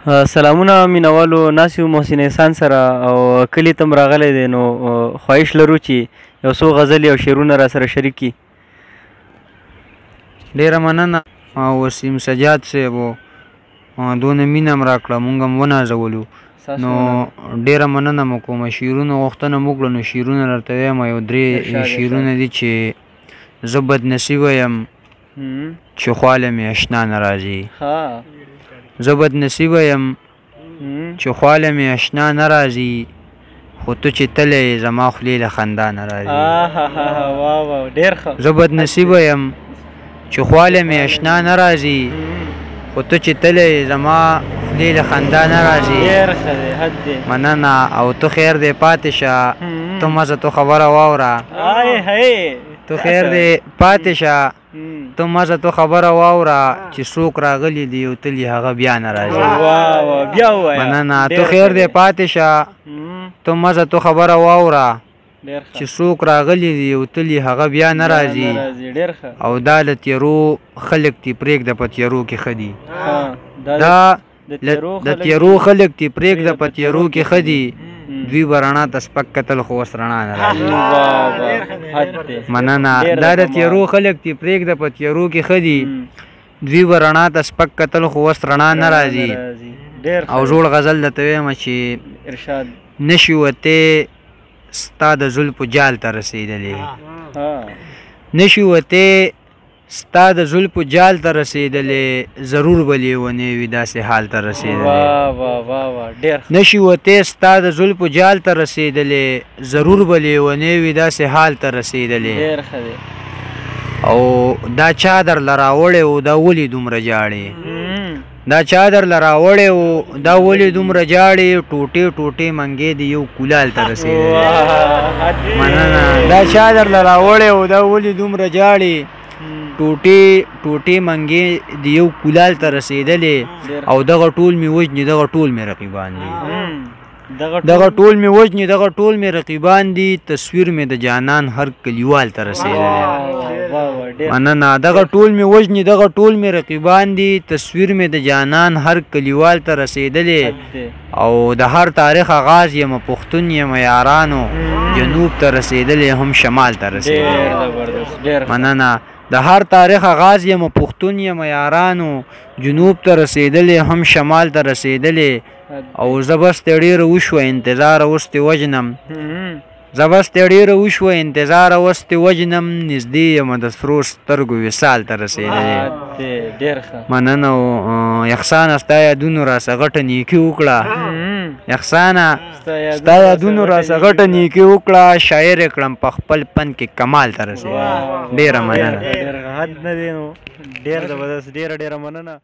سلامونه مینوالو، ناست یو محسن احسان سره او کلي ته هم راغلی دی، نو خواهش لرو چې یو څو غزلې او شعرونه را سره شریک کړي. ډېره مننه وسیم سجاد صاحب، دونه مینه هم راکړه، مونږ هم ونازولو، نو ډېره مننه مو کوم. شعرونو غوښتنه مو وکړه، نو شعرونه درته وایم. یو درې شعرونه دي چې زه بدنصیبه یم چې خواله مې اشنا نه راځي، زه بدنصیبه یم چې خواله مې اشنا نه راځي، خو ته چې تللی یې زما خولې له خندا نه راځي. زه بدنصیبه یم چې خواله مې اشنا نه راځي، خو ته چې تللی یې زما خولې له خندا نه راځي. مننه. او ته خیر دی پاتې شه، ته مزه ته خبره واوره، ته خیر دی پاتې شه، ته مزه ته خبره واوره، چې څوک راغلي دي او تلي هغه بیا نه راځي. مننه. ته خیر دی پاتې شه، ته مزه ته خبره واوره، چې څوک راغلي دي او تلي هغه بیا نه راځي. او دا له تیرو خلک دي پرېږده، په تیرو کې ښه دي، دا د تیرو خلک دي پرېږده، په تیرو کې ښه دي، دوی به رڼا ته سپک کتل خو اوس رڼا نه راځي. مننه. دا د تیرو خلک دي پرېږده، په تیرو کې ښه دي، دوی به رڼا ته سپک کتل خو اوس رڼا نه راځي. او زوړ غزل درته وایم چې نشي وتی ستا د زلفو جال ته رسېدلې، نشي وتی ستا د زلفو جال ته رسېدلې، ضرور به لیونی وي داسې حال ته رسېدلې. نشي وتی ستا د زلفو جال ته رسېدلې، ضرور به لیونی وي داسې حال ته رسېدلې. او دا چا درله راوړی و دا ولې دومره ژاړې، دا چا درله راوړی و دا ولې دومره ژاړې، ټوټې ټوټې منګې دې یو کولال ته رسېدلې. مننه. دا چا درله راوړی و دا ولې دومره ژاړې، ټوټې ټوټې منګې د یو کولال ته رسېدلې. او دغه ټول مې وژني، دغه ټول مې رقیبان دي، دغه ټول مې وژني، دغه ټول مې رقیبان دي، تصویر مې د جانان هر کلیوال ته رسېدلی. مننه. دغه ټول مې وژني، دغه ټول مې رقیبان دي، تصویر مې د جانان هر کلیوال ته رسېدلی. او د هر تاریخ آغاز یم، پښتون یم یارانو، جنوب ته رسېدلی هم شمال ته رسېدلی. مننه. د هر تاریخ آغاز یم، پښتون یم یارانو، جنوب ته رسېدلی هم شمال ته رسېدلی. او زه بس ته ډېره وشوه انتظار اوس دې وژنم، زه بس ته ډېره وشوه انتظار اوس دې وژنم، نږدې یم د سرو سترګو وصال ته رسېدلی. مننه. احسانه ستا یادونو راسه غټه نیکي وکړه، احسانه ستا یادونو راسه غټه نیکي وکړه، شاعر یې کړم په خپل پن کې کمال ته رسېدلی. ډېره مننه. حد نه دی نو ډېر زبردست، ډېره ډېره مننه.